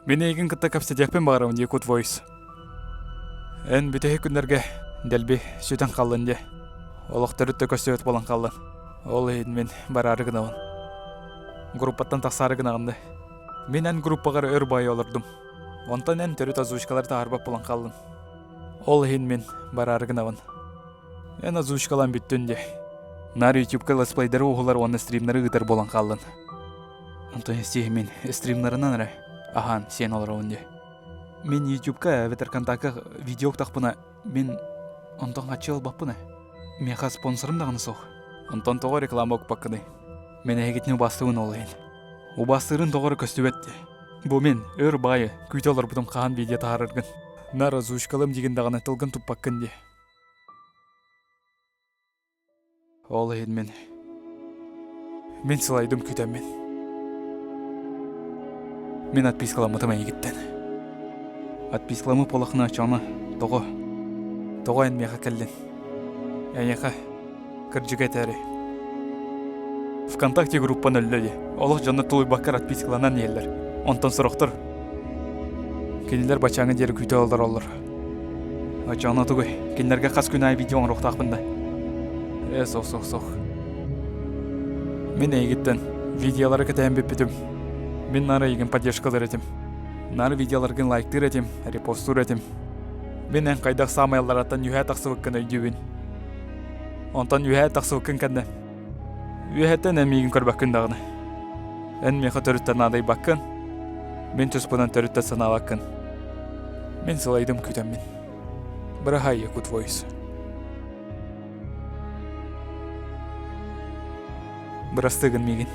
Мин эйигин кытта кэпсэтиэхпин баҕарабын, Якут Voice. Эн бүтэһик күннэргэ дэлби сүтэн хааллын дии. Олох төрүт да көстүбэт буолан хааллын. Ол иһин мин бараары гынабын. Группаттан тахсаары гынаҕын да. Мин эн группаҕар өр баайы олордум. Онтон эн төрүт озвучкалары таһаарбат буолан хааллын. Ол иһин мин бараары гынабын. Эн озвучкалаан бүттүн дии. Наар ютубка летсплейдары уһулар уонна стримнары ыытар буолан хааллын. Онтон истиэһим мин стримнарынан эрэ аһаан сиэн олоробун дии. Мин ютубка эбэтэр контакка видео уктахпына мин онтон хаччы ылбаппын ээ. Миэхэ спонсорым даҕаны суох. Онтон тоҕо реклама укпаккыный? Мин эһигитини убаастыыбын ол иһин. Убаастыырын тоҕо эрэ көстүбэт дии. Бу мин өр баайы күүтэ олорбутум хаһан видео таһаараргын. Наар озвучкалым диигин даҕаны тылгын туппаккын дии. Ол иһин мин мин сылайдым күтэммин. Мин отпискаламмытым эйигиттэн. Отпискаламмыт буоллаххына оччоҕуна тоҕо? Тоҕо эн миэхэ кэллин? Эйиэхэ кырдьыгы этээри. ВКонтакте группан өллө дии. Олох дьоно тулуйбакка отпискаланан иһэллэр. Онтон сорохтор кинилэр баччааҥҥа диэри күүтэ олороллор. Оччоҕуна тугуй? Кинилэргэ хас күн аайы видео оҥоруохтаахпын да? Ээ, суох, суох, суох. Мин эйигиттэн видеолары кэтэһэн бүппүтүм. Мин наар эйигин поддержкалар этим. Наар видеоларгын лайктыыр этим, репостуур этим. Мин эн хайдах саамай аллараттан үөһээ тахсыбыккын өйдүүбүн. Онтон үөһээ тахсыбыккын кэннэ Үөһэттэн эн миигин көрбөккүн даҕаны. Эн миэхэ төрүттэн наадыйбаккын, мин туспунан төрүттэн санаабаккын. Мин сылайдым күүтэммин. Быраһаай Якут Voice. Бырастыы гын миигин.